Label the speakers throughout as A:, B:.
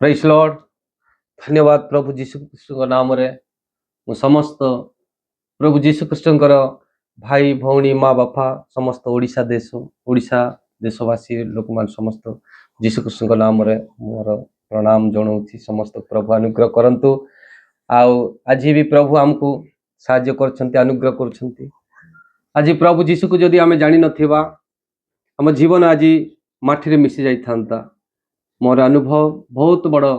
A: ପ୍ରେଜ୍ ଲର୍ଡ। ଧନ୍ୟବାଦ। ପ୍ରଭୁ ଯୀଶୁ ଖ୍ରୀଷ୍ଟଙ୍କ ନାମରେ ମୁଁ ସମସ୍ତ ପ୍ରଭୁ ଯୀଶୁ ଖ୍ରୀଷ୍ଟଙ୍କର ଭାଇ, ଭଉଣୀ, ମା, ବାପା, ସମସ୍ତ ଓଡ଼ିଶା ଦେଶ, ଓଡ଼ିଶା ଦେଶବାସୀ ଲୋକମାନେ, ସମସ୍ତ ଯୀଶୁ ଖ୍ରୀଷ୍ଟଙ୍କ ନାମରେ ମୋର ପ୍ରଣାମ ଜଣାଉଛି। ସମସ୍ତ ପ୍ରଭୁ ଅନୁଗ୍ରହ କରନ୍ତୁ। ଆଉ ଆଜି ବି ପ୍ରଭୁ ଆମକୁ ସାହାଯ୍ୟ କରୁଛନ୍ତି, ଅନୁଗ୍ରହ କରୁଛନ୍ତି। ଆଜି ପ୍ରଭୁ ଯୀଶୁକୁ ଯଦି ଆମେ ଜାଣିନଥିବା, ଆମ ଜୀବନ ଆଜି ମାଟିରେ ମିଶି ଯାଇଥାନ୍ତା। ମୋର ଅନୁଭବ ବହୁତ ବଡ଼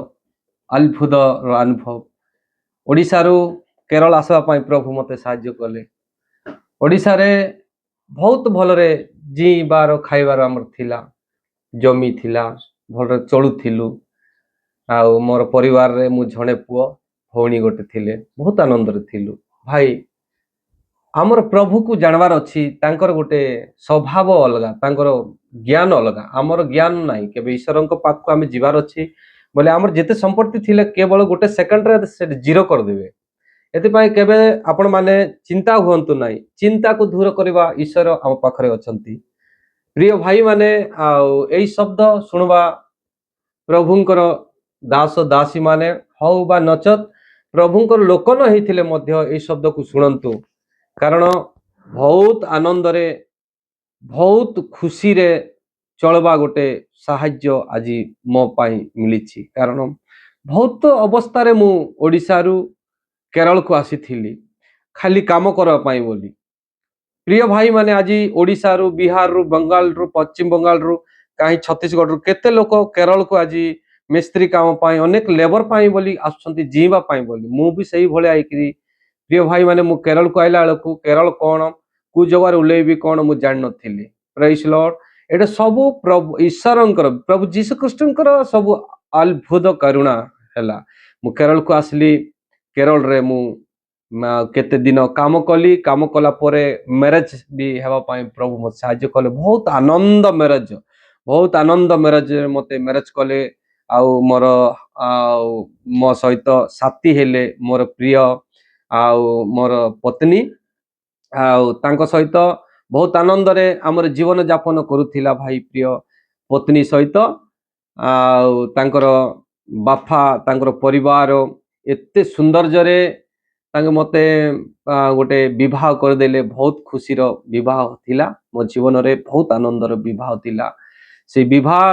A: ଅଦ୍ଭୁତର ଅନୁଭବ। ଓଡ଼ିଶାରୁ କେରଳ ଆସିବା ପାଇଁ ପ୍ରଭୁ ମୋତେ ସାହାଯ୍ୟ କଲେ। ଓଡ଼ିଶାରେ ବହୁତ ଭଲରେ ଜିଇବାର ଖାଇବାର ଆମର ଥିଲା, ଜମି ଥିଲା, ଭଲରେ ଚଳୁଥିଲୁ। ଆଉ ମୋର ପରିବାରରେ ମୁଁ ଜଣେ ପୁଅ, ଭଉଣୀ ଗୋଟେ ଥିଲେ। ବହୁତ ଆନନ୍ଦରେ ଥିଲୁ। ଭାଇ, ଆମର ପ୍ରଭୁକୁ ଜାଣିବାର ଅଛି। ତାଙ୍କର ଗୋଟେ ସ୍ୱଭାବ ଅଲଗା, ତାଙ୍କର ଜ୍ଞାନ ଅଲଗା, ଆମର ଜ୍ଞାନ ନାହିଁ। କେବେ ଈଶ୍ୱରଙ୍କ ପାଖକୁ ଆମେ ଯିବାର ଅଛି ବୋଲେ ଆମର ଯେତେ ସମ୍ପତ୍ତି ଥିଲେ କେବଳ ଗୋଟେ ସେକେଣ୍ଡରେ ସେ ଜିରୋ କରିଦେବେ। ଏଥିପାଇଁ କେବେ ଆପଣମାନେ ଚିନ୍ତା ହୁଅନ୍ତୁ ନାହିଁ। ଚିନ୍ତାକୁ ଦୂର କରିବା ଈଶ୍ୱର ଆମ ପାଖରେ ଅଛନ୍ତି। ପ୍ରିୟ ଭାଇମାନେ, ଆଉ ଏଇ ଶବ୍ଦ ଶୁଣବା ପ୍ରଭୁଙ୍କର ଦାସ ଦାସୀମାନେ ହଉ ବା ନଚତ ପ୍ରଭୁଙ୍କର ଲୋକ ନ ହେଇଥିଲେ ମଧ୍ୟ ଏଇ ଶବ୍ଦକୁ ଶୁଣନ୍ତୁ, କାରଣ ବହୁତ ଆନନ୍ଦରେ, ବହୁତ ଖୁସିରେ ଚଳବା ଗୋଟେ ସାହାଯ୍ୟ ଆଜି ମୋ ପାଇଁ ମିଳିଛି। କାରଣ ବହୁତ ଅବସ୍ଥାରେ ମୁଁ ଓଡ଼ିଶାରୁ କେରଳକୁ ଆସିଥିଲି ଖାଲି କାମ କରିବା ପାଇଁ ବୋଲି। ପ୍ରିୟ ଭାଇମାନେ, ଆଜି ଓଡ଼ିଶାରୁ, ବିହାରରୁ, ବଙ୍ଗାଳରୁ, ପଶ୍ଚିମବଙ୍ଗାଳରୁ, କାହିଁ ଛତିଶଗଡ଼ରୁ କେତେ ଲୋକ କେରଳକୁ ଆଜି ମିସ୍ତ୍ରୀ କାମ ପାଇଁ, ଅନେକ ଲେବର ପାଇଁ ବୋଲି ଆସୁଛନ୍ତି, ଜିଇଁବା ପାଇଁ ବୋଲି। ମୁଁ ବି ସେଇଭଳିଆ ହେଇକିରି, ପ୍ରିୟ ଭାଇମାନେ, ମୁଁ କେରଳକୁ ଆଇଲା ବେଳକୁ କେରଳ କ'ଣ, କୋଉ ଜାଗାରେ ଓହ୍ଲେଇବି କ'ଣ, ମୁଁ ଜାଣିନଥିଲି। ପ୍ରେଜ୍ ଲର୍ଡ। ଏଇଟା ସବୁ ପ୍ରଭୁ ଈଶ୍ୱରଙ୍କର, ପ୍ରଭୁ ଯୀଶୁ ଖ୍ରୀଷ୍ଟଙ୍କର ସବୁ ଅଦ୍ଭୁତ କରୁଣା ହେଲା। ମୁଁ କେରଳକୁ ଆସିଲି। କେରଳରେ ମୁଁ କେତେ ଦିନ କାମ କଲି। କାମ କଲା ପରେ ମ୍ୟାରେଜ ବି ହେବା ପାଇଁ ପ୍ରଭୁ ମୋତେ ସାହାଯ୍ୟ କଲେ। ବହୁତ ଆନନ୍ଦ ମ୍ୟାରେଜ, ବହୁତ ଆନନ୍ଦ ମ୍ୟାରେଜ। ମୋତେ ମ୍ୟାରେଜ କଲେ ଆଉ ମୋର ଆଉ ମୋ ସହିତ ସାଥୀ ହେଲେ ମୋର ପ୍ରିୟ ଆଉ ମୋର ପତ୍ନୀ। ଆଉ ତାଙ୍କ ସହିତ ବହୁତ ଆନନ୍ଦରେ ଆମର ଜୀବନ ଯାପନ କରୁଥିଲା ଭାଇ, ପ୍ରିୟ ପତ୍ନୀ ସହିତ। ଆଉ ତାଙ୍କର ବାପା, ତାଙ୍କର ପରିବାର ଏତେ ସୌନ୍ଦର୍ଯ୍ୟରେ ତାଙ୍କେ ମୋତେ ଗୋଟେ ବିବାହ କରିଦେଲେ। ବହୁତ ଖୁସିର ବିବାହ ଥିଲା। ମୋ ଜୀବନରେ ବହୁତ ଆନନ୍ଦର ବିବାହ ଥିଲା। ସେଇ ବିବାହ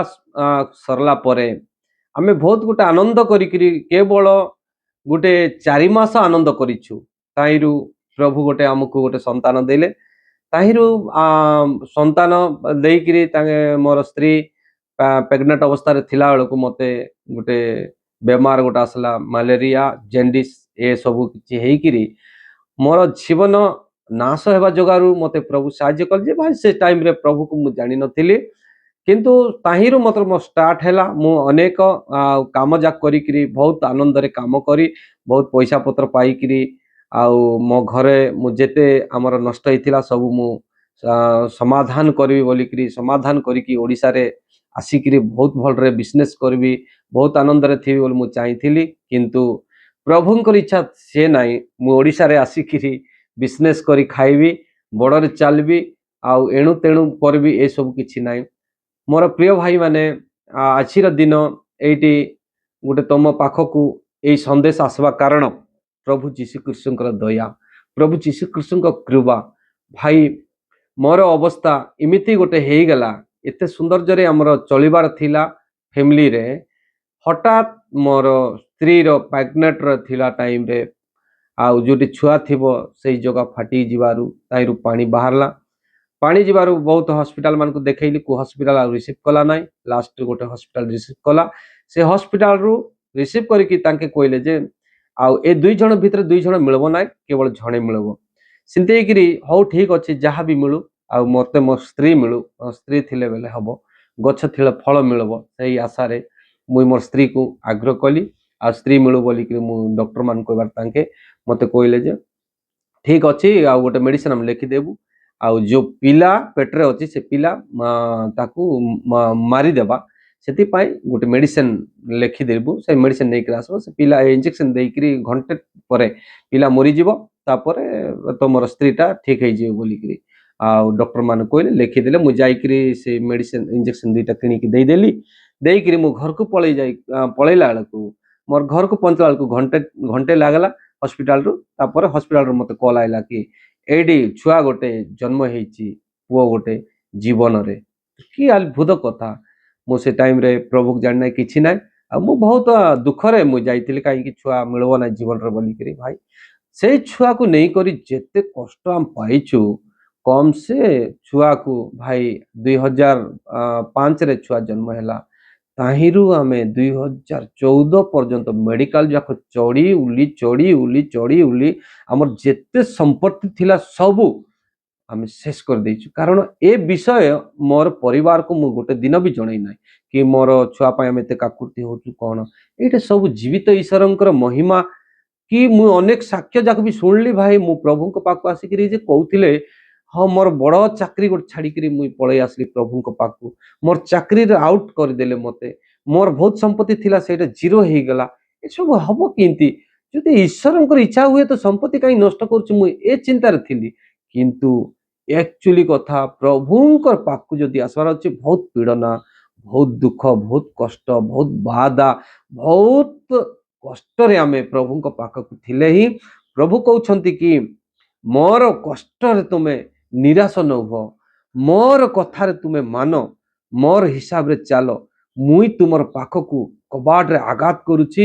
A: ସରିଲା ପରେ ଆମେ ବହୁତ ଗୋଟେ ଆନନ୍ଦ କରିକିରି କେବଳ ଗୋଟେ 4 ମାସ ଆନନ୍ଦ କରିଛୁ। ତାହିଁରୁ ପ୍ରଭୁ ଗୋଟେ ଆମକୁ ଗୋଟେ ସନ୍ତାନ ଦେଲେ। ତାହିଁରୁ ସନ୍ତାନ ଦେଇକିରି ତାଙ୍କେ ମୋର ସ୍ତ୍ରୀ ପ୍ରେଗନେଣ୍ଟ ଅବସ୍ଥାରେ ଥିଲା ବେଳକୁ ମୋତେ ଗୋଟେ ବେମାର ଗୋଟେ ଆସିଲା, ମ୍ୟାଲେରିଆ, ଜେଣ୍ଡିସ୍ ଏସବୁ କିଛି ହେଇକିରି ମୋର ଜୀବନ ନାଶ ହେବା ଯୋଗାରୁ ମୋତେ ପ୍ରଭୁ ସାହାଯ୍ୟ କଲେ ଯେ ଭାଇ, ସେ ଟାଇମରେ ପ୍ରଭୁକୁ ମୁଁ ଜାଣିନଥିଲି। କିନ୍ତୁ ତାହିଁରୁ ମୋତେ ମୋ ଷ୍ଟାର୍ଟ ହେଲା। ମୁଁ ଅନେକ କାମ ଯାକ କରିକିରି, ବହୁତ ଆନନ୍ଦରେ କାମ କରି, ବହୁତ ପଇସା ପତ୍ର ପାଇକିରି, ଆଉ ମୋ ଘରେ ମୁଁ ଯେତେ ଆମର ନଷ୍ଟ ହେଇଥିଲା ସବୁ ମୁଁ ସମାଧାନ କରିବି ବୋଲିକିରି, ସମାଧାନ କରିକି ଓଡ଼ିଶାରେ ଆସିକିରି ବହୁତ ଭଲରେ ବିଜନେସ୍ କରିବି, ବହୁତ ଆନନ୍ଦରେ ଥିବି ବୋଲି ମୁଁ ଚାହିଁଥିଲି। କିନ୍ତୁ ପ୍ରଭୁଙ୍କର ଇଚ୍ଛା ସେ ନାହିଁ ମୁଁ ଓଡ଼ିଶାରେ ଆସିକିରି ବିଜନେସ୍ କରି ଖାଇବି, ବଡ଼ରେ ଚାଲିବି ଆଉ ଏଣୁ ତେଣୁ କରିବି, ଏସବୁ କିଛି ନାହିଁ। ମୋର ପ୍ରିୟ ଭାଇମାନେ, ଆଜିର ଦିନ ଏଇଠି ଗୋଟେ ତମ ପାଖକୁ ଏଇ ସନ୍ଦେଶ ଆସିବା କାରଣ ପ୍ରଭୁ ଯୀଶୁ ଖ୍ରୀଷ୍ଟଙ୍କର ଦୟା, ପ୍ରଭୁ ଯୀଶୁ ଖ୍ରୀଷ୍ଟଙ୍କ କୃପା। ଭାଇ, ମୋର ଅବସ୍ଥା ଏମିତି ଗୋଟେ ହେଇଗଲା। ଏତେ ସୌନ୍ଦର୍ଯ୍ୟରେ ଆମର ଚଳିବାର ଥିଲା ଫ୍ୟାମିଲିରେ। ହଠାତ୍ ମୋର ସ୍ତ୍ରୀର ପ୍ରେଗନେଣ୍ଟର ଥିଲା ଟାଇମରେ, ଆଉ ଯୋଉଠି ଛୁଆ ଥିବ ସେଇ ଜାଗା ଫାଟି ଯିବାରୁ ତାହିଁରୁ ପାଣି ବାହାରିଲା। ପାଣି ଯିବାରୁ ବହୁତ ହସ୍ପିଟାଲ ମାନଙ୍କୁ ଦେଖେଇଲି। କୋଉ ହସ୍ପିଟାଲ ଆଉ ରିସିଭ୍ କଲା ନାହିଁ। ଲାଷ୍ଟ ଗୋଟେ ହସ୍ପିଟାଲ ରିସିଭ୍ କଲା। ସେ ହସ୍ପିଟାଲରୁ ରିସିଭ୍ କରିକି ତାଙ୍କେ କହିଲେ ଯେ ଆଉ ଏ ଦୁଇ ଜଣ ଭିତରେ ଦୁଇ ଜଣ ମିଳିବ ନାହିଁ, କେବଳ ଜଣେ ମିଳିବ। ସେମିତି ହେଇକିରି ହଉ, ଠିକ ଅଛି, ଯାହା ବି ମିଳୁ, ଆଉ ମତେ ମୋ ସ୍ତ୍ରୀ ମିଳୁ। ମୋ ସ୍ତ୍ରୀ ଥିଲେ ବେଲେ ହବ, ଗଛ ଥିଲେ ଫଳ ମିଳିବ। ସେଇ ଆଶାରେ ମୁଇଁ ମୋର ସ୍ତ୍ରୀକୁ ଆଗ୍ରହ କଲି ଆଉ ସ୍ତ୍ରୀ ମିଳୁ ବୋଲିକିରି ମୁଁ ଡକ୍ଟର ମାନଙ୍କୁ କହିବାର ତାଙ୍କେ ମତେ କହିଲେ ଯେ ଠିକ ଅଛି, ଆଉ ଗୋଟେ ମେଡିସିନ ଆମେ ଲେଖିଦେବୁ, ଆଉ ଯୋଉ ପିଲା ପେଟରେ ଅଛି ସେ ପିଲା ତାକୁ ମାରିଦେବା, ସେଥିପାଇଁ ଗୋଟେ ମେଡିସିନ ଲେଖିଦେବୁ। ସେ ମେଡିସିନ ନେଇକିରି ଆସିବ, ସେ ପିଲା ଇଞ୍ଜେକ୍ସନ ଦେଇକିରି ଘଣ୍ଟେ ପରେ ପିଲା ମରିଯିବ, ତାପରେ ତମର ସ୍ତ୍ରୀଟା ଠିକ ହେଇଯିବ ବୋଲିକିରି ଆଉ ଡକ୍ଟର ମାନେ କହିଲେ, ଲେଖିଦେଲେ। ମୁଁ ଯାଇକିରି ସେ ମେଡିସିନ, ଇଞ୍ଜେକ୍ସନ ଦୁଇଟା କିଣିକି ଦେଇଦେଲି। ଦେଇକିରି ମୁଁ ଘରକୁ ପଳେଇ ଯାଇ ପଳେଇଲା ବେଳକୁ, ମୋର ଘରକୁ ପହଞ୍ଚିଲା ବେଳକୁ ଘଣ୍ଟେ ଘଣ୍ଟେ ଲାଗିଲା ହସ୍ପିଟାଲରୁ। ତାପରେ ହସ୍ପିଟାଲରୁ ମୋତେ କଲ୍ ଆଇଲା କି ଏଇଠି ଛୁଆ ଗୋଟେ ଜନ୍ମ ହେଇଛି, ପୁଅ ଗୋଟେ ଜୀବନରେ। କି ଅଦ୍ଭୁତ କଥା! ମୁଁ ସେ ଟାଇମରେ ପ୍ରଭୁକୁ ଜାଣିନାହିଁ, କିଛି ନାହିଁ। ଆଉ ମୁଁ ବହୁତ ଦୁଃଖରେ ମୁଁ ଯାଇଥିଲି, କାହିଁକି ଛୁଆ ମିଳିବ ନାହିଁ ଜୀବନରେ ବୋଲିକିରି। ଭାଇ, ସେଇ ଛୁଆକୁ ନେଇକରି ଯେତେ କଷ୍ଟ ଆମେ ପାଇଛୁ, କମ ସେ ଛୁଆକୁ ଭାଇ 2005ରେ ଛୁଆ ଜନ୍ମ ହେଲା, ତାହିଁରୁ ଆମେ 2014 ପର୍ଯ୍ୟନ୍ତ ମେଡିକାଲ ଯାକ ଚଢ଼ି ଉଲି, ଚଢ଼ି ଉଲି, ଚଢ଼ି ଉଲି, ଆମର ଯେତେ ସମ୍ପତ୍ତି ଥିଲା ସବୁ ଆମେ ଶେଷ କରିଦେଇଛୁ। କାରଣ ଏ ବିଷୟ ମୋର ପରିବାରକୁ ମୁଁ ଗୋଟେ ଦିନ ବି ଜଣେଇ ନାହିଁ କି ମୋର ଛୁଆ ପାଇଁ ଆମେ ଏତେ କାକୁତି ହଉଛୁ କଣ। ଏଇଟା ସବୁ ଜୀବିତ ଈଶ୍ୱରଙ୍କର ମହିମା କି ମୁଁ ଅନେକ ସାକ୍ଷ୍ୟ ଯାକ ବି ଶୁଣିଲି ଭାଇ। ମୁଁ ପ୍ରଭୁଙ୍କ ପାଖକୁ ଆସିକିରି ଯେ କହୁଥିଲେ, ହଁ, ମୋର ବଡ଼ ଚାକିରି ଗୋଟେ ଛାଡ଼ିକିରି ମୁଇଁ ପଳେଇ ଆସିଲି ପ୍ରଭୁଙ୍କ ପାଖକୁ, ମୋର ଚାକିରିରେ ଆଉଟ୍ କରିଦେଲେ ମତେ, ମୋର ବହୁତ ସମ୍ପତ୍ତି ଥିଲା, ସେଇଟା ଜିରୋ ହେଇଗଲା। ଏସବୁ ହବ କେମିତି? ଯଦି ଈଶ୍ୱରଙ୍କର ଇଚ୍ଛା ହୁଏ ତ ସମ୍ପତ୍ତି କାହିଁ ନଷ୍ଟ କରୁଛି, ମୁଁ ଏ ଚିନ୍ତାରେ ଥିଲି। କିନ୍ତୁ ଆକ୍ଚୁଆଲି କଥା, ପ୍ରଭୁଙ୍କର ପାଖକୁ ଯଦି ଆସିବାର ଅଛି, ବହୁତ ପୀଡ଼ନା, ବହୁତ ଦୁଃଖ, ବହୁତ କଷ୍ଟ, ବହୁତ ବାଧା, ବହୁତ କଷ୍ଟରେ ଆମେ ପ୍ରଭୁଙ୍କ ପାଖକୁ ଥିଲେ ହିଁ ପ୍ରଭୁ କହୁଛନ୍ତି କି ମୋର କଷ୍ଟରେ ତୁମେ ନିରାଶ ନ ହୁଅ, ମୋର କଥାରେ ତୁମେ ମାନ, ମୋର ହିସାବରେ ଚାଲ। ମୁଇଁ ତୁମର ପାଖକୁ କବାଟରେ ଆଘାତ କରୁଛି।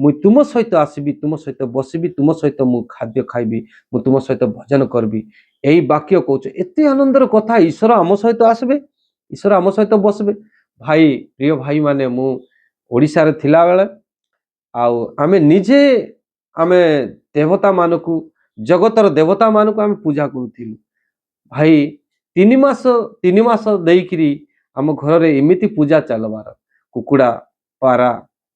A: ମୁଇଁ ତୁମ ସହିତ ଆସିବି, ତୁମ ସହିତ ବସିବି, ତୁମ ସହିତ ମୁଁ ଖାଦ୍ୟ ଖାଇବି, ମୁଁ ତୁମ ସହିତ ଭୋଜନ କରିବି। ଏଇ ବାକ୍ୟ କହୁଛ। ଏତେ ଆନନ୍ଦର କଥା, ଈଶ୍ୱର ଆମ ସହିତ ଆସିବେ, ଈଶ୍ୱର ଆମ ସହିତ ବସିବେ। ଭାଇ, ପ୍ରିୟ ଭାଇମାନେ, ମୁଁ ଓଡ଼ିଶାରେ ଥିଲାବେଳେ ଆଉ ଆମେ ନିଜେ ଆମେ ଦେବତାମାନଙ୍କୁ, ଜଗତର ଦେବତାମାନଙ୍କୁ ଆମେ ପୂଜା କରୁଥିଲୁ ଭାଇ। 3 ମାସ, 3 ମାସ ଦେଇକିରି ଆମ ଘରରେ ଏମିତି ପୂଜା ଚାଲବାର, କୁକୁଡ଼ା, ପାରା,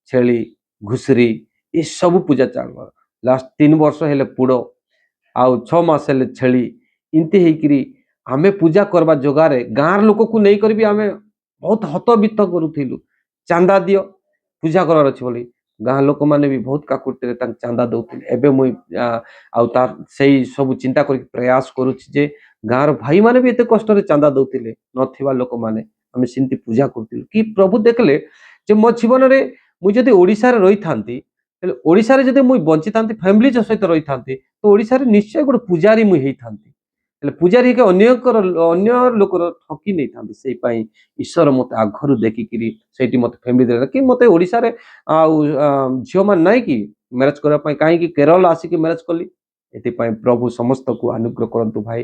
A: ଛେଳି, ଘୁଷୁରୀ ଏସବୁ ପୂଜା ଚାଲବାର। ଲାଷ୍ଟ 3 ବର୍ଷ ହେଲେ ପୁଡ଼ ଆଉ 6 ମାସ ହେଲେ ଛେଳି, ଏମିତି ହେଇକିରି ଆମେ ପୂଜା କରିବା ଯୋଗାରେ ଗାଁର ଲୋକକୁ ନେଇକରି ବି ଆମେ ବହୁତ ହତବିତ କରୁଥିଲୁ। ଚାନ୍ଦା ଦିଅ, ପୂଜା କରିବାର ଅଛି ବୋଲି ଗାଁ ଲୋକମାନେ ବି ବହୁତ କାକୁତିରେ ତାଙ୍କୁ ଚାନ୍ଦା ଦଉଥିଲେ। ଏବେ ମୁଇଁ ଆଉ ତାର ସେଇ ସବୁ ଚିନ୍ତା କରିକି ପ୍ରୟାସ କରୁଛି ଯେ ଗାଁର ଭାଇମାନେ ବି ଏତେ କଷ୍ଟରେ ଚାନ୍ଦା ଦଉଥିଲେ, ନଥିବା ଲୋକମାନେ, ଆମେ ସେମିତି ପୂଜା କରୁଥିଲୁ କି ପ୍ରଭୁ ଦେଖିଲେ ଯେ ମୋ ଜୀବନରେ ମୁଁ ଯଦି ଓଡ଼ିଶାରେ ରହିଥାନ୍ତି, ହେଲେ ଓଡ଼ିଶାରେ ଯଦି ମୁଇଁ ବଞ୍ଚିଥାନ୍ତି, ଫ୍ୟାମିଲି ସହିତ ରହିଥାନ୍ତି, ତ ଓଡ଼ିଶାରେ ନିଶ୍ଚୟ ଗୋଟେ ପୂଜାରୀ ମୁଇଁ ହେଇଥାନ୍ତି। ହେଲେ ପୂଜାରୀ ହେଇକି ଅନ୍ୟଙ୍କର, ଅନ୍ୟ ଲୋକର ଠକି ନେଇଥାନ୍ତି। ସେଇ ପାଇଁ ଈଶ୍ୱର ମୋତେ ଆଗରୁ ଦେଖିକିରି ସେଇଠି ମୋତେ ଫ୍ୟାମିଲି ଦେଲେ କି ମୋତେ ଓଡ଼ିଶାରେ ଆଉ ଝିଅମାନେ ନାଇଁ କି ମ୍ୟାରେଜ କରିବା ପାଇଁ, କାହିଁକି କେରଳ ଆସିକି ମ୍ୟାରେଜ କଲି? ଏଥିପାଇଁ ପ୍ରଭୁ ସମସ୍ତଙ୍କୁ ଅନୁଗ୍ରହ କରନ୍ତୁ ଭାଇ।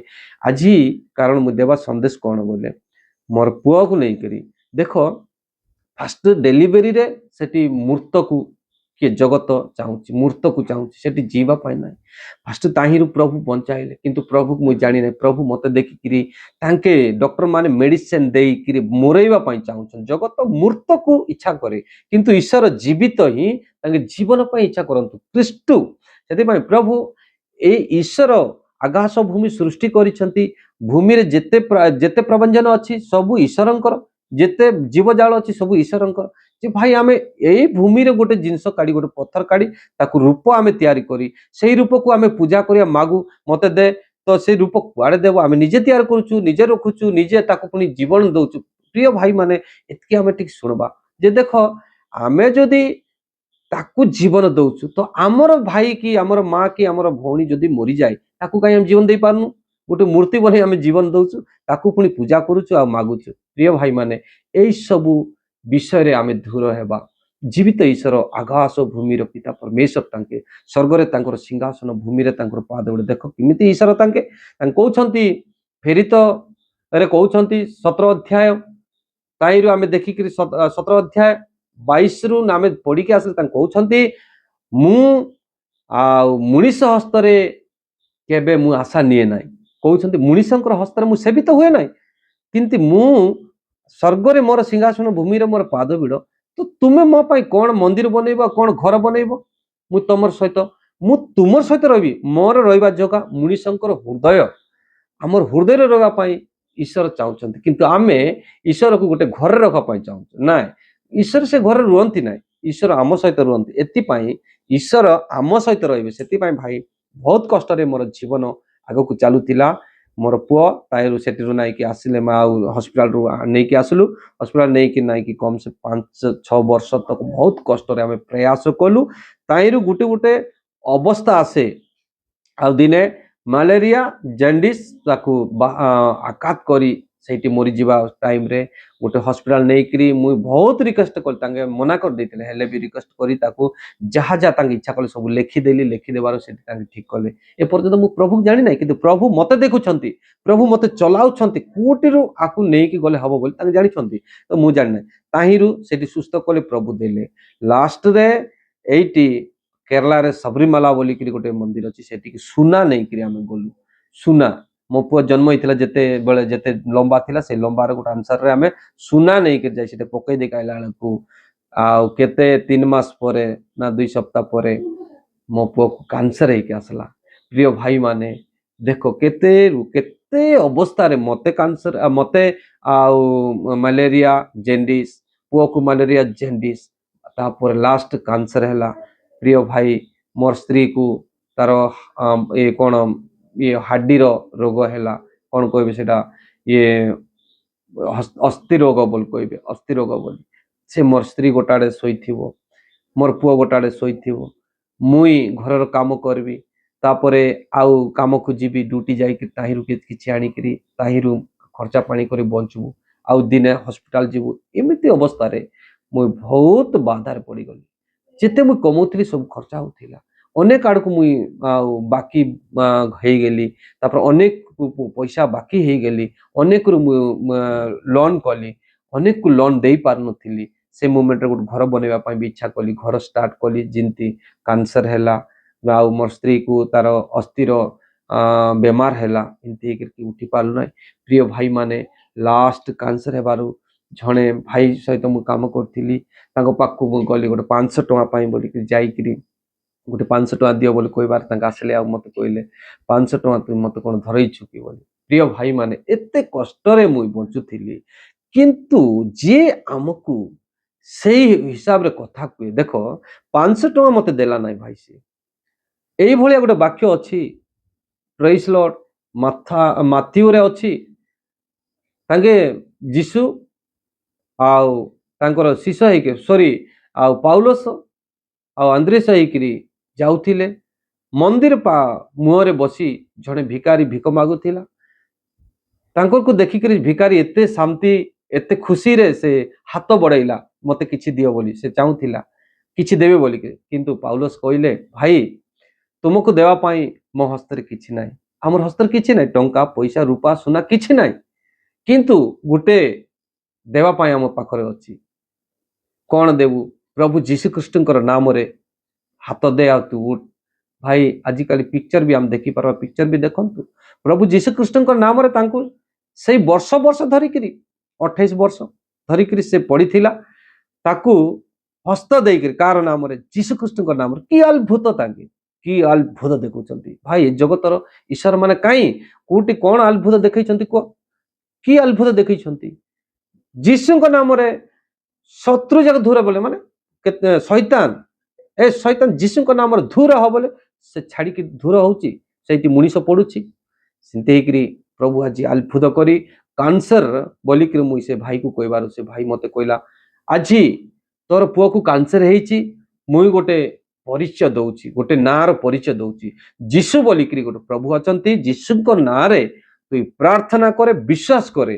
A: ଆଜି କାରଣ ମୁଁ ଦେବା ସନ୍ଦେଶ କ'ଣ ବୋଲେ, ମୋର ପୁଅକୁ ନେଇକରି ଦେଖ, ଫାଷ୍ଟ ଡେଲିଭରିରେ ସେଠି ମୃତକୁ କିଏ ଜଗତ ଚାହୁଁଛି, ମୃତକୁ ଚାହୁଁଛି, ସେଠି ଯିବା ପାଇଁ ନାହିଁ। ଫାଷ୍ଟ ତାହିଁରୁ ପ୍ରଭୁ ବଞ୍ଚାଇଲେ। କିନ୍ତୁ ପ୍ରଭୁକୁ ମୁଁ ଜାଣିନାହିଁ। ପ୍ରଭୁ ମୋତେ ଦେଖିକିରି ତାଙ୍କେ ଡକ୍ଟର ମାନେ ମେଡିସିନ ଦେଇକିରି ମରେଇବା ପାଇଁ ଚାହୁଁଛନ୍ତି। ଜଗତ ମୃତକୁ ଇଚ୍ଛା କରେ, କିନ୍ତୁ ଈଶ୍ୱର ଜୀବିତ ହିଁ ତାଙ୍କେ ଜୀବନ ପାଇଁ ଇଚ୍ଛା କରନ୍ତୁ ଖ୍ରୀଷ୍ଟୁ। ସେଥିପାଇଁ ପ୍ରଭୁ ଏଇ ଈଶ୍ୱର ଆକାଶ ଭୂମି ସୃଷ୍ଟି କରିଛନ୍ତି। ଭୂମିରେ ଯେତେ ଯେତେ ପ୍ରବଞ୍ଜନ ଅଛି ସବୁ ଈଶ୍ୱରଙ୍କର, ଯେତେ ଜୀବଜାଳ ଅଛି ସବୁ ଈଶ୍ୱରଙ୍କର। ଯେ ଭାଇ, ଆମେ ଏଇ ଭୂମିରେ ଗୋଟେ ଜିନିଷ କାଢି, ଗୋଟେ ପଥର କାଢି ତାକୁ ରୂପ ଆମେ ତିଆରି କରି ସେଇ ରୂପକୁ ଆମେ ପୂଜା କରିବା, ମାଗୁ ମତେ ଦେ, ତ ସେଇ ରୂପ କୁଆଡେ ଦେବ? ଆମେ ନିଜେ ତିଆରି କରୁଛୁ, ନିଜେ ରଖୁଛୁ, ନିଜେ ତାକୁ ପୁଣି ଜୀବନ ଦଉଛୁ। ପ୍ରିୟ ଭାଇମାନେ, ଏତିକି ଆମେ ଟିକେ ଶୁଣବା ଯେ ଦେଖ, ଆମେ ଯଦି ତାକୁ ଜୀବନ ଦଉଛୁ, ତ ଆମର ଭାଇ କି ଆମର ମା କି ଆମର ଭଉଣୀ ଯଦି ମରିଯାଏ, ତାକୁ କାହିଁ ଆମେ ଜୀବନ ଦେଇପାରୁନୁ? ଗୋଟେ ମୂର୍ତ୍ତି ବନେଇ ଆମେ ଜୀବନ ଦଉଛୁ, ତାକୁ ପୁଣି ପୂଜା କରୁଛୁ ଆଉ ମାଗୁଛୁ। ପ୍ରିୟ ଭାଇମାନେ, ଏଇ ସବୁ ବିଷୟରେ ଆମେ ଦୂର ହେବା। ଜୀବିତ ଈଶ୍ୱର, ଆକାଶ ଭୂମିର ପିତା ପରମେଶ୍ୱର ତାଙ୍କେ, ସ୍ୱର୍ଗରେ ତାଙ୍କର ସିଂହାସନ, ଭୂମିରେ ତାଙ୍କର ପାଦ ଗୋଟେ। ଦେଖ କେମିତି ଈଶ୍ୱର ତାଙ୍କେ ତାଙ୍କେ କହୁଛନ୍ତି, ପ୍ରେରିତ ରେ କହୁଛନ୍ତି 17 ଅଧ୍ୟାୟ, ତାହିଁରୁ ଆମେ ଦେଖିକିରି 17 ଅଧ୍ୟାୟ 22ରୁ ଆମେ ପଢିକି ଆସିଲେ, ତାଙ୍କୁ କହୁଛନ୍ତି, ମୁଁ ଆଉ ମଣିଷ ହସ୍ତରେ କେବେ ମୁଁ ଆଶା ନିଏ ନାହିଁ। କହୁଛନ୍ତି, ମଣିଷଙ୍କର ହସ୍ତରେ ମୁଁ ସେବିତ ହୁଏ ନାହିଁ, କିନ୍ତୁ ମୁଁ ସ୍ୱର୍ଗରେ ମୋର ସିଂହାସନ, ଭୂମିରେ ମୋର ପାଦପୀଠ। ତ ତୁମେ ମୋ ପାଇଁ କଣ ମନ୍ଦିର ବନେଇବ, କଣ ଘର ବନେଇବ? ମୁଁ ତମର ସହିତ, ମୁଁ ତୁମର ସହିତ ରହିବି। ମୋର ରହିବା ଜାଗା ମଣିଷଙ୍କର ହୃଦୟ। ଆମର ହୃଦୟରେ ରହିବା ପାଇଁ ଈଶ୍ୱର ଚାହୁଁଛନ୍ତି, କିନ୍ତୁ ଆମେ ଈଶ୍ୱରକୁ ଗୋଟେ ଘରେ ରଖିବା ପାଇଁ ଚାହୁଁଛୁ। ନାଇଁ, ଈଶ୍ୱର ସେ ଘରେ ରୁହନ୍ତି ନାହିଁ, ଈଶ୍ୱର ଆମ ସହିତ ରୁହନ୍ତି। ଏଥିପାଇଁ ଈଶ୍ୱର ଆମ ସହିତ ରହିବେ। ସେଥିପାଇଁ ଭାଇ, ବହୁତ କଷ୍ଟରେ ମୋର ଜୀବନ ଆଗକୁ ଚାଲୁଥିଲା। ମୋର ପୁଅ ତାହିଁରୁ ସେଠିରୁ ନାଇକି ଆସିଲେ, ମା ଆଉ ହସ୍ପିଟାଲରୁ ନେଇକି ଆସିଲୁ। ହସ୍ପିଟାଲ ନେଇକି ନାଇକି କମ୍ ସେ 5-6 ବର୍ଷ ତକ ବହୁତ କଷ୍ଟରେ ଆମେ ପ୍ରୟାସ କଲୁ। ତାହିଁରୁ ଗୋଟେ ଗୋଟେ ଅବସ୍ଥା ଆସେ। ଆଉ ଦିନେ ମ୍ୟାଲେରିଆ, ଜେଣ୍ଡିସ୍ ତାକୁ ଆଘାତ କରି ସେଇଠି ମରିଯିବା ଟାଇମରେ ଗୋଟେ ହସ୍ପିଟାଲ ନେଇକିରି ମୁଇଁ ବହୁତ ରିକ୍ୱେଷ୍ଟ କଲି। ତାଙ୍କେ ମନା କରିଦେଇଥିଲେ, ହେଲେ ବି ରିକ୍ୱେଷ୍ଟ କରି ତାକୁ ଯାହା ଯାହା ତାଙ୍କ ଇଚ୍ଛା କଲେ ସବୁ ଲେଖିଦେଲି। ଲେଖିଦେବାରୁ ସେଠି ତାଙ୍କେ ଠିକ କଲେ। ଏପର୍ଯ୍ୟନ୍ତ ମୁଁ ପ୍ରଭୁକୁ ଜାଣିନାହିଁ, କିନ୍ତୁ ପ୍ରଭୁ ମତେ ଦେଖୁଛନ୍ତି, ପ୍ରଭୁ ମତେ ଚଲାଉଛନ୍ତି। କୋଉଠିରୁ ଆକୁ ନେଇକି ଗଲେ ହବ ବୋଲି ତାଙ୍କେ ଜାଣିଛନ୍ତି, ତ ମୁଁ ଜାଣିନାହିଁ। ତାହିଁରୁ ସେଠି ସୁସ୍ଥ କଲେ, ପ୍ରଭୁ ଦେଲେ। ଲାଷ୍ଟରେ ଏଇଠି କେରଳାରେ ସବରିମାଲା ବୋଲିକିରି ଗୋଟେ ମନ୍ଦିର ଅଛି, ସେଠିକି ସୁନା ନେଇକିରି ଆମେ ଗଲୁ। ସୁନା, ମୋ ପୁଅ ଜନ୍ମ ହେଇଥିଲା ଯେତେବେଳେ, ଯେତେ ଲମ୍ବା ଥିଲା, ସେଇ ଲମ୍ବାର ଗୋଟେ ଆନ୍ସରରେ ଆମେ ସୁନା ନେଇକିରି ଯାଇ ସେଠି ପକେଇ ଦେଇକି ଆଇଲା ବେଳକୁ ଆଉ କେତେ 3 ମାସ ପରେ ନା 2 ସପ୍ତାହ ପରେ ମୋ ପୁଅକୁ କ୍ୟାନ୍ସର ହେଇକି ଆସିଲା। ପ୍ରିୟ ଭାଇମାନେ, ଦେଖ କେତେ କେତେ ଅବସ୍ଥାରେ ମତେ କ୍ୟାନ୍ସର, ମତେ ଆଉ ମ୍ୟାଲେରିଆ, ଜେଣ୍ଡିସ୍, ପୁଅକୁ ମ୍ୟାଲେରିଆ, ଜେଣ୍ଡିସ୍, ତାପରେ ଲାଷ୍ଟ କ୍ୟାନ୍ସର ହେଲା। ପ୍ରିୟ ଭାଇ, ମୋର ସ୍ତ୍ରୀକୁ ତାର ଇଏ କ'ଣ ଇଏ ହାଡିର ରୋଗ ହେଲା, କ'ଣ କହିବେ ସେଇଟା, ଇଏ ଅସ୍ଥି ରୋଗ ବୋଲି କହିବେ, ଅସ୍ଥି ରୋଗ ବୋଲି। ସେ ମୋର ସ୍ତ୍ରୀ ଗୋଟାଡ଼େ ଶୋଇଥିବ, ମୋର ପୁଅ ଗୋଟାଡ଼େ ଶୋଇଥିବ, ମୁଇଁ ଘରର କାମ କରିବି, ତାପରେ ଆଉ କାମକୁ ଯିବି, ଡ୍ୟୁଟି ଯାଇକି ତାହିଁରୁ କିଛି ଆଣିକିରି ତାହିଁରୁ ଖର୍ଚ୍ଚା ପାଣି କରି ବଞ୍ଚିବୁ, ଆଉ ଦିନେ ହସ୍ପିଟାଲ ଯିବୁ। ଏମିତି ଅବସ୍ଥାରେ ମୁଇଁ ବହୁତ ବାଧାରେ ପଡ଼ିଗଲି। ଯେତେ ମୁଇଁ କମଉଥିଲି ସବୁ ଖର୍ଚ୍ଚ ହଉଥିଲା। ଅନେକ ଆଡ଼କୁ ମୁଇଁ ଆଉ ବାକି ହେଇଗଲି। ତାପରେ ଅନେକ ପଇସା ବାକି ହେଇଗଲି। ଅନେକରୁ ମୁଁ ଲୋନ୍ କଲି, ଅନେକକୁ ଲୋନ୍ ଦେଇପାରୁନଥିଲି। ସେ ମୁମେଣ୍ଟରେ ଗୋଟେ ଘର ବନେଇବା ପାଇଁ ବି ଇଚ୍ଛା କଲି, ଘର ଷ୍ଟାର୍ଟ କଲି। ଯେମିତି କ୍ୟାନ୍ସର ହେଲା ଆଉ ମୋର ସ୍ତ୍ରୀକୁ ତାର ଅସ୍ଥିର ବେମାର ହେଲା, ଏମିତି ହେଇକିରି ଉଠି ପାରିଲୁ ନାହିଁ। ପ୍ରିୟ ଭାଇମାନେ, ଲାଷ୍ଟ କ୍ୟାନ୍ସର ହେବାରୁ ଜଣେ ଭାଇ ସହିତ ମୁଁ କାମ କରୁଥିଲି, ତାଙ୍କ ପାଖକୁ ମୁଁ ଗଲି ଗୋଟେ 500 ଟଙ୍କା ପାଇଁ ବୋଲିକି। ଯାଇକିରି ଗୋଟେ 500 ଟଙ୍କା ଦିଅ ବୋଲି କହିବାର ତାଙ୍କେ ଆସିଲେ ଆଉ ମତେ କହିଲେ, 500 ଟଙ୍କା ତୁ ମତେ କ'ଣ ଧରେଇଛୁ କି ବୋଲି। ପ୍ରିୟ ଭାଇମାନେ, ଏତେ କଷ୍ଟରେ ମୁଇଁ ବଞ୍ଚୁଥିଲି, କିନ୍ତୁ ଯିଏ ଆମକୁ ସେଇ ହିସାବରେ କଥା କୁହେ, ଦେଖ 500 ଟଙ୍କା ମତେ ଦେଲା ନାହିଁ ଭାଇ ସିଏ। ଏଇଭଳିଆ ଗୋଟେ ବାକ୍ୟ ଅଛି, ପ୍ରେଇସ୍ ଲର୍ଡ, ମାଥିଉରେ ଅଛି। ତାଙ୍କେ ଯୀଶୁ ଆଉ ତାଙ୍କର ଶିଷ୍ୟ ହେଇକି, ସରି, ଆଉ ପାଉଲସ ଆଉ ଆନ୍ଦ୍ରେସ ହେଇକିରି ଯାଉଥିଲେ। ମନ୍ଦିର ମୁହଁରେ ବସି ଜଣେ ଭିକାରୀ ଭିକ ମାଗୁଥିଲା। ତାଙ୍କକୁ ଦେଖିକିରି ଭିକାରୀ ଏତେ ଶାନ୍ତି, ଏତେ ଖୁସିରେ ସେ ହାତ ବଢେଇଲା, ମତେ କିଛି ଦିଅ ବୋଲି। ସେ ଚାହୁଁଥିଲା କିଛି ଦେବେ ବୋଲିକି, କିନ୍ତୁ ପାଉଲସ କହିଲେ, ଭାଇ, ତୁମକୁ ଦେବା ପାଇଁ ମୋ ହସ୍ତରେ କିଛି ନାହିଁ। ଆମର ହସ୍ତରେ କିଛି ନାହିଁ, ଟଙ୍କା ପଇସା ରୂପା ସୁନା କିଛି ନାହିଁ, କିନ୍ତୁ ଗୋଟେ ଦେବା ପାଇଁ ଆମ ପାଖରେ ଅଛି। କଣ ଦେବୁ? ପ୍ରଭୁ ଯୀଶୁ ଖ୍ରୀଷ୍ଟଙ୍କର ନାମରେ ହାତ ଦେ ଆଉ ତୁ ଉଠ। ଭାଇ, ଆଜିକାଲି ପିକ୍ଚର ବି ଆମେ ଦେଖିପାରିବା, ପିକ୍ଚର ବି ଦେଖନ୍ତୁ। ପ୍ରଭୁ ଯୀଶୁ ଖ୍ରୀଷ୍ଟଙ୍କ ନାମରେ ତାଙ୍କୁ ସେଇ ବର୍ଷ ବର୍ଷ ଧରିକିରି, 28 ବର୍ଷ ଧରିକିରି ସେ ପଡ଼ିଥିଲା, ତାକୁ ହସ୍ତ ଦେଇକିରି କାହାର ନାମରେ? ଯୀଶୁ ଖ୍ରୀଷ୍ଟଙ୍କ ନାମରେ। କି ଅଦ୍ଭୁତ ତାଙ୍କେ, କି ଅଦ୍ଭୁତ ଦେଖୁଛନ୍ତି ଭାଇ। ଏ ଜଗତର ଈଶ୍ୱର ମାନେ କାହିଁ କୋଉଠି କଣ ଅଦ୍ଭୁତ ଦେଖେଇଛନ୍ତି କୁହ? କି ଅଦ୍ଭୁତ ଦେଖେଇଛନ୍ତି? ଯୀଶୁଙ୍କ ନାମରେ ଶତ୍ରୁ ଯାକ ଦୂର ବୋଲେ, ମାନେ କେତେ ଶୈତାନ, ଏ ଶୈତାନ, ଯୀଶୁଙ୍କ ନାମରେ ଦୂର ହବ ବୋଲେ ସେ ଛାଡିକି ଦୂର ହଉଛି, ସେଇଠି ମଣିଷ ପଡୁଛି। ସେମିତି ହେଇକିରି ପ୍ରଭୁ ଆଜି ଅଦ୍ଭୁତ କରି କ୍ୟାନ୍ସର ବୋଲିକିରି ମୁଇଁ ସେ ଭାଇକୁ କହିବାରୁ ସେ ଭାଇ ମତେ କହିଲା, ଆଜି ତୋର ପୁଅକୁ କ୍ୟାନ୍ସର ହେଇଛି, ମୁଇଁ ଗୋଟେ ପରିଚୟ ଦଉଛି, ଗୋଟେ ନାଁର ପରିଚୟ ଦଉଛି। ଯୀଶୁ ବୋଲିକିରି ଗୋଟେ ପ୍ରଭୁ ଅଛନ୍ତି। ଯୀଶୁଙ୍କ ନାଁରେ ତୁଇ ପ୍ରାର୍ଥନା କରେ, ବିଶ୍ୱାସ କରେ,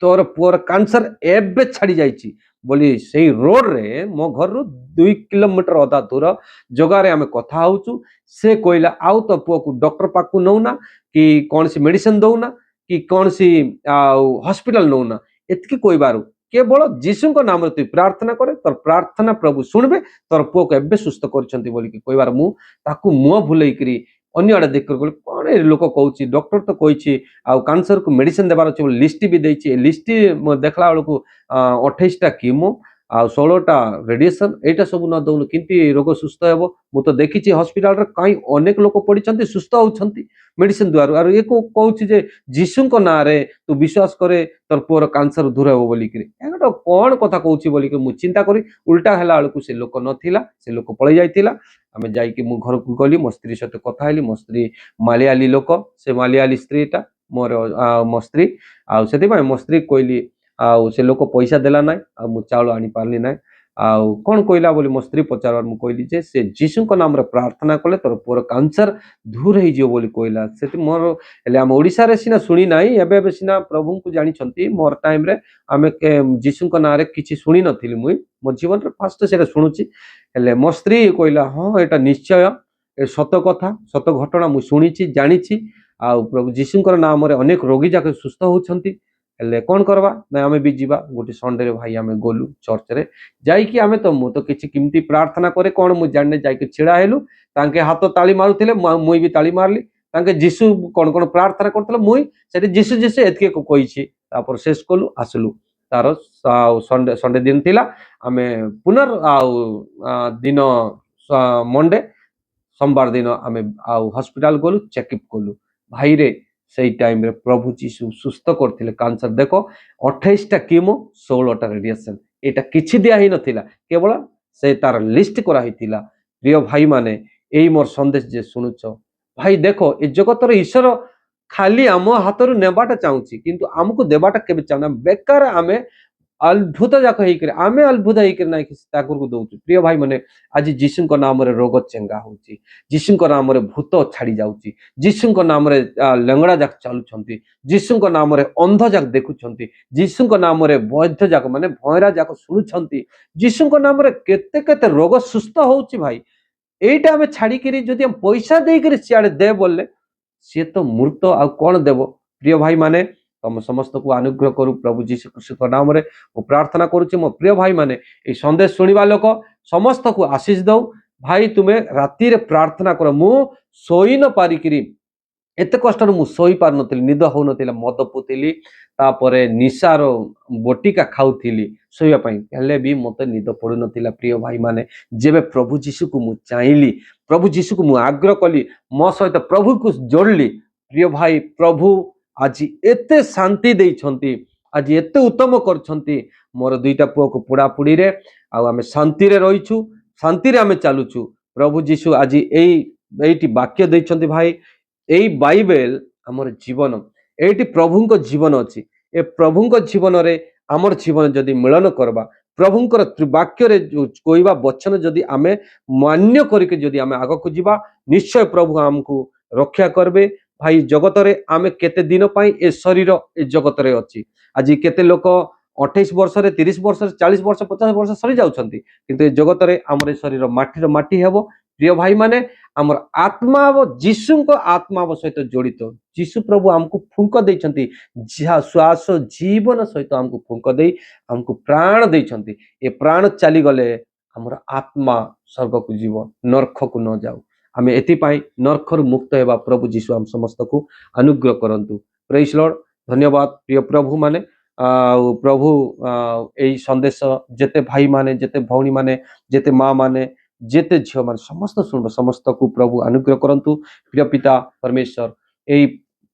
A: ତୋର ପୁଅର କ୍ୟାନ୍ସର ଏବେ ଛାଡି ଯାଇଛି ବୋଲି। ସେଇ ରୋଡରେ ମୋ ଘରରୁ 2 କିଲୋମିଟର ଅଧା ଦୂର ଜାଗାରେ ଆମେ କଥା ହଉଛୁ। ସେ କହିଲା, ଆଉ ତୋ ପୁଅକୁ ଡକ୍ଟର ପାଖକୁ ନଉନା କି କୌଣସି ମେଡିସିନ ଦଉନା କି କୌଣସି ଆଉ ହସ୍ପିଟାଲ ନଉନା। ଏତିକି କହିବାରୁ କେବଳ ଯୀଶୁଙ୍କ ନାମରେ ତୁଇ ପ୍ରାର୍ଥନା କରେ, ତୋର ପ୍ରାର୍ଥନା ପ୍ରଭୁ ଶୁଣିବେ, ତୋର ପୁଅକୁ ଏବେ ସୁସ୍ଥ କରିଛନ୍ତି ବୋଲିକି କହିବାର ମୁଁ ତାକୁ ମୁହଁ ଭୁଲେଇକିରି ଅନ୍ୟ ଆଡ଼େ ଦେଖିକରି କହିଲି, କଣ ଏ ଲୋକ କହୁଛି? ଡକ୍ଟର ତ କହିଛି ଆଉ କ୍ୟାନ୍ସରକୁ ମେଡିସିନ ଦେବାର ଅଛି ବୋଲି ଲିଷ୍ଟ ବି ଦେଇଛି। ଏ ଲିଷ୍ଟ ଦେଖିଲା ବେଳକୁ 28ଟା କିମୋ ଆଉ 16ଟା ରେଡିଏସନ, ଏଇଟା ସବୁ ନ ଦଉନୁ କେମିତି ରୋଗ ସୁସ୍ଥ ହେବ? ମୁଁ ତ ଦେଖିଛି ହସ୍ପିଟାଲରେ କାହିଁ ଅନେକ ଲୋକ ପଡିଛନ୍ତି, ସୁସ୍ଥ ହଉଛନ୍ତି ମେଡିସିନ ଦ୍ୱାରା, ଆଉ ଇଏ କହୁଛି ଯେ ଯୀଶୁଙ୍କ ନାଁରେ ତୁ ବିଶ୍ୱାସ କରେ, ତୋର ପୁଅର କ୍ୟାନ୍ସର ଦୂର ହେବ ବୋଲିକିରି। ଏଟା କଣ କଥା କହୁଛି ବୋଲିକି ମୁଁ ଚିନ୍ତା କରି ଉଲ୍ଟା ହେଲା ବେଳକୁ ସେ ଲୋକ ନଥିଲା, ସେ ଲୋକ ପଳେଇ ଯାଇଥିଲା। ଆମେ ଯାଇକି ମୁଁ ଘରକୁ ଗଲି, ମୋ ସ୍ତ୍ରୀ ସହିତ କଥା ହେଲି। ମୋ ସ୍ତ୍ରୀ ମାଲିଆଲି ଲୋକ, ସେ ମାଲିଆଲି ସ୍ତ୍ରୀଟା। ମୋର ମୋ ସ୍ତ୍ରୀ। ଆଉ ସେଥିପାଇଁ ମୋ ସ୍ତ୍ରୀ କହିଲି, ଆଉ ସେ ଲୋକ ପଇସା ଦେଲା ନାହିଁ ଆଉ ମୁଁ ଚାଉଳ ଆଣିପାରିଲି ନାହିଁ। ଆଉ କ'ଣ କହିଲା ବୋଲି ମୋ ସ୍ତ୍ରୀ ପଚାରିବାର ମୁଁ କହିଲି ଯେ ସେ ଯୀଶୁଙ୍କ ନାମରେ ପ୍ରାର୍ଥନା କଲେ ତୋର ପୁଅର କ୍ୟାନ୍ସର ଦୂର ହେଇଯିବ ବୋଲି କହିଲା। ସେଠି ମୋର ହେଲେ ଆମ ଓଡ଼ିଶାରେ ସିନା ଶୁଣି ନାହିଁ, ଏବେ ଏବେ ସିନା ପ୍ରଭୁଙ୍କୁ ଜାଣିଛନ୍ତି। ମୋର ଟାଇମରେ ଆମେ ଯୀଶୁଙ୍କ ନାଁରେ କିଛି ଶୁଣି ନଥିଲି। ମୁଇଁ ମୋ ଜୀବନରେ ଫାଷ୍ଟ ସେଇଟା ଶୁଣୁଛି। ହେଲେ ମୋ ସ୍ତ୍ରୀ କହିଲା, ହଁ, ଏଇଟା ନିଶ୍ଚୟ ଏ ସତ କଥା, ସତ ଘଟଣା, ମୁଁ ଶୁଣିଛି, ଜାଣିଛି। ଆଉ ପ୍ରଭୁ ଯୀଶୁଙ୍କର ନାମରେ ଅନେକ ରୋଗୀ ଯାକ ସୁସ୍ଥ ହଉଛନ୍ତି। ହେଲେ କ'ଣ କରବା ନା, ଆମେ ବି ଯିବା। ଗୋଟେ ସଣ୍ଡେରେ ଭାଇ ଆମେ ଗଲୁ ଚର୍ଚ୍ଚରେ। ଯାଇକି ଆମେ ତ ମୁଁ ତ କିଛି କେମିତି ପ୍ରାର୍ଥନା କରେ କ'ଣ ମୁଁ ଜାଣିନି। ଯାଇକି ଛିଡ଼ା ହେଲୁ, ତାଙ୍କେ ହାତ ତାଳି ମାରୁଥିଲେ, ମୁଇଁ ବି ତାଳି ମାରିଲି। ତାଙ୍କେ ଯୀଶୁ କ'ଣ କ'ଣ ପ୍ରାର୍ଥନା କରୁଥିଲେ, ମୁଇଁ ସେଠି ଯୀଶୁ ଯୀଶୁ ଏତିକି କହିଛି। ତାପରେ ଶେଷ କଲୁ, ଆସିଲୁ। ତାର ଆଉ ସଣ୍ଡେ ଦିନ ଥିଲା। ଆମେ ପୁନର୍ ଆଉ ଦିନ ମଣ୍ଡେ, ସୋମବାର ଦିନ ଆମେ ଆଉ ହସ୍ପିଟାଲ ଗଲୁ, ଚେକଅପ୍ କଲୁ। ଭାଇରେ, ସେଇ ଟାଇମରେ ପ୍ରଭୁ ଯୀଶୁ ସୁସ୍ଥ କରିଥିଲେ କ୍ୟାନ୍ସର। ଦେଖ, 28ଟା କିମୋ, 16ଟା ରେଡିଏସନ, ଏଇଟା କିଛି ଦିଆ ହେଇନଥିଲା, କେବଳ ସେ ତାର ଲିଷ୍ଟ କରାହେଇଥିଲା। ପ୍ରିୟ ଭାଇମାନେ, ଏଇ ମୋର ସନ୍ଦେଶ ଯେ ଶୁଣୁଛ ଭାଇ, ଦେଖ, ଏ ଜଗତର ଈଶ୍ୱର ଖାଲି ଆମ ହାତରୁ ନେବାଟା ଚାହୁଁଛି, କିନ୍ତୁ ଆମକୁ ଦେବାଟା କେବେ ଚାହୁଁନା। ବେକାର ଆମେ ଅଦ୍ଭୁତ ଯାକ ହେଇକରି, ଆମେ ଅଦ୍ଭୁତ ହେଇକରି ନାଇଁ ତାକୁ ଦଉଛୁ। ପ୍ରିୟ ଭାଇମାନେ, ଆଜି ଯୀଶୁଙ୍କ ନାମରେ ରୋଗ ଚେଙ୍ଗା ହଉଛି, ଯୀଶୁଙ୍କ ନାମରେ ଭୂତ ଛାଡି ଯାଉଛି, ଯୀଶୁଙ୍କ ନାମରେ ଲେଙ୍ଗଡ଼ା ଯାକ ଚାଲୁଛନ୍ତି, ଯୀଶୁଙ୍କ ନାମରେ ଅନ୍ଧ ଯାକ ଦେଖୁଛନ୍ତି, ଯୀଶୁଙ୍କ ନାମରେ ବୈଦ୍ୟ ଯାକ ମାନେ ଭଇରା ଯାକ ଶୁଣୁଛନ୍ତି, ଯୀଶୁଙ୍କ ନାମରେ କେତେ କେତେ ରୋଗ ସୁସ୍ଥ ହଉଛି। ଭାଇ, ଏଇଟା ଆମେ ଛାଡିକିରି ଯଦି ଆମେ ପଇସା ଦେଇକିରି ସିଆଡେ ଦେ ବୋଲେ, ସିଏ ତ ମୃତ, ଆଉ କ'ଣ ଦେବ? ପ୍ରିୟ ଭାଇମାନେ, ତମ ସମସ୍ତଙ୍କୁ ଅନୁଗ୍ରହ କରୁ ପ୍ରଭୁ ଯୀଶୁ ଖ୍ରୀଷ୍ଟଙ୍କ ନାମରେ ମୁଁ ପ୍ରାର୍ଥନା କରୁଛି। ମୋ ପ୍ରିୟ ଭାଇମାନେ, ଏଇ ସନ୍ଦେଶ ଶୁଣିବା ଲୋକ ସମସ୍ତଙ୍କୁ ଆଶିଷ ଦଉ। ଭାଇ, ତୁମେ ରାତିରେ ପ୍ରାର୍ଥନା କର। ମୁଁ ଶୋଇ ନ ପାରିକିରି, ଏତେ କଷ୍ଟରେ ମୁଁ ଶୋଇ ପାରୁନଥିଲି, ନିଦ ହଉନଥିଲା। ମଦ ପିଉଥିଲି, ତାପରେ ନିଶାର ବଟିକା ଖାଉଥିଲି ଶୋଇବା ପାଇଁ, ହେଲେ ବି ମୋତେ ନିଦ ପଡୁନଥିଲା। ପ୍ରିୟ ଭାଇମାନେ, ଯେବେ ପ୍ରଭୁ ଯୀଶୁକୁ ମୁଁ ଚାହିଁଲି, ପ୍ରଭୁ ଯୀଶୁକୁ ମୁଁ ଆଗ୍ରହ କଲି, ମୋ ସହିତ ପ୍ରଭୁକୁ ଯୋଡ଼ିଲି, ପ୍ରିୟ ଭାଇ, ପ୍ରଭୁ ଆଜି ଏତେ ଶାନ୍ତି ଦେଇଛନ୍ତି, ଆଜି ଏତେ ଉତ୍ତମ କରିଛନ୍ତି। ମୋର ଦୁଇଟା ପୁଅକୁ ପୋଡ଼ାପୋଡ଼ିରେ ଆଉ ଆମେ ଶାନ୍ତିରେ ରହିଛୁ, ଶାନ୍ତିରେ ଆମେ ଚାଲୁଛୁ। ପ୍ରଭୁ ଯୀଶୁ ଆଜି ଏଇଠି ବାକ୍ୟ ଦେଇଛନ୍ତି। ଭାଇ, ଏଇ ବାଇବେଲ ଆମର ଜୀବନ। ଏଇଠି ପ୍ରଭୁଙ୍କ ଜୀବନ ଅଛି। ଏ ପ୍ରଭୁଙ୍କ ଜୀବନରେ ଆମର ଜୀବନ ଯଦି ମିଳନ କରବା, ପ୍ରଭୁଙ୍କର ବାକ୍ୟରେ ଯୋଉ କହିବା ବଚନ ଯଦି ଆମେ ମାନ୍ୟ କରିକି ଯଦି ଆମେ ଆଗକୁ ଯିବା, ନିଶ୍ଚୟ ପ୍ରଭୁ ଆମକୁ ରକ୍ଷା କରିବେ। ଭାଇ, ଜଗତରେ ଆମେ କେତେ ଦିନ ପାଇଁ ଏ ଶରୀର ଏ ଜଗତରେ ଅଛି? ଆଜି କେତେ ଲୋକ 28 ବର୍ଷରେ, 30 ବର୍ଷରେ, 40 ବର୍ଷ, 50 ବର୍ଷ ସରି ଯାଉଛନ୍ତି। କିନ୍ତୁ ଏ ଜଗତରେ ଆମର ଏ ଶରୀର ମାଟିର ମାଟି ହେବ। ପ୍ରିୟ ଭାଇମାନେ, ଆମର ଆତ୍ମା ଯୀଶୁଙ୍କ ଆତ୍ମା ସହିତ ଜଡ଼ିତ। ଯୀଶୁ ପ୍ରଭୁ ଆମକୁ ଫୁଙ୍କ ଦେଇଛନ୍ତି, ଯାହା ଶ୍ୱାସ ଜୀବନ ସହିତ ଆମକୁ ଫୁଙ୍କ ଦେଇ ଆମକୁ ପ୍ରାଣ ଦେଇଛନ୍ତି। ଏ ପ୍ରାଣ ଚାଲିଗଲେ ଆମର ଆତ୍ମା ସ୍ୱର୍ଗକୁ ଯିବ, ନର୍କକୁ ନ ଯାଉ। ଆମେ ଏଥିପାଇଁ ନର୍କରୁ ମୁକ୍ତ ହେବା। ପ୍ରଭୁ ଯୀଶୁ ଆମ ସମସ୍ତଙ୍କୁ ଅନୁଗ୍ରହ କରନ୍ତୁ। Praise Lord. ଧନ୍ୟବାଦ ପ୍ରିୟ ପ୍ରଭୁ ମାନେ। ଆଉ ପ୍ରଭୁ ଏଇ ସନ୍ଦେଶ ଯେତେ ଭାଇମାନେ, ଯେତେ ଭଉଣୀମାନେ, ଯେତେ ମା ମାନେ, ଯେତେ ଝିଅମାନେ ସମସ୍ତ ଶୁଣିବ, ସମସ୍ତକୁ ପ୍ରଭୁ ଅନୁଗ୍ରହ କରନ୍ତୁ। ପ୍ରିୟ ପିତା ପରମେଶ୍ୱର, ଏଇ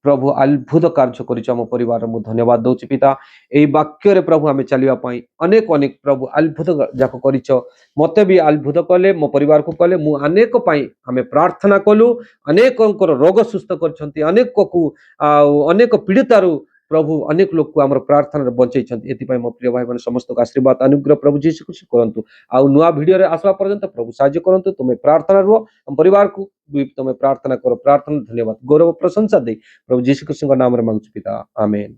A: ପ୍ରଭୁ ଅଦ୍ଭୁତ କାର୍ଯ୍ୟ କରିଛ ଆମ ପରିବାରରେ, ମୁଁ ଧନ୍ୟବାଦ ଦଉଛି ପିତା। ଏଇ ବାକ୍ୟରେ ପ୍ରଭୁ ଆମେ ଚାଲିବା ପାଇଁ ଅନେକ ଅନେକ ପ୍ରଭୁ ଅଦ୍ଭୁତ ଯାକ କରିଛ। ମତେ ବି ଅଦ୍ଭୁତ କଲେ, ମୋ ପରିବାରକୁ କଲେ। ମୁଁ ଅନେକ ପାଇଁ ଆମେ ପ୍ରାର୍ଥନା କଲୁ, ଅନେକଙ୍କର ରୋଗ ସୁସ୍ଥ କରିଛନ୍ତି, ଅନେକକୁ ଆଉ ଅନେକ ପୀଡ଼ିତାରୁ ପ୍ରଭୁ ଅନେକ ଲୋକକୁ ଆମର ପ୍ରାର୍ଥନାରେ ବଞ୍ଚେଇଛନ୍ତି। ଏଥିପାଇଁ ମୋ ପ୍ରିୟ ଭାଇମାନେ ସମସ୍ତଙ୍କୁ ଆଶୀର୍ବାଦ ଅନୁଗ୍ରହ ପ୍ରଭୁ ଯୀଶୁ ଖ୍ରୀଷ୍ଟ କରନ୍ତୁ। ଆଉ ନୂଆ ଭିଡ଼ିଓରେ ଆସିବା ପର୍ଯ୍ୟନ୍ତ ପ୍ରଭୁ ସାହାଯ୍ୟ କରନ୍ତୁ। ତୁମେ ପ୍ରାର୍ଥନା ରୁହ, ଆମ ପରିବାରକୁ ବି ତୁମେ ପ୍ରାର୍ଥନା କର। ପ୍ରାର୍ଥନା, ଧନ୍ୟବାଦ, ଗୌରବ, ପ୍ରଶଂସା ଦେଇ ପ୍ରଭୁ ଯୀଶୁ ଖ୍ରୀଷ୍ଟଙ୍କ ନାମରେ ମାଗୁଛୁ ପିତା, ଆମେନ୍।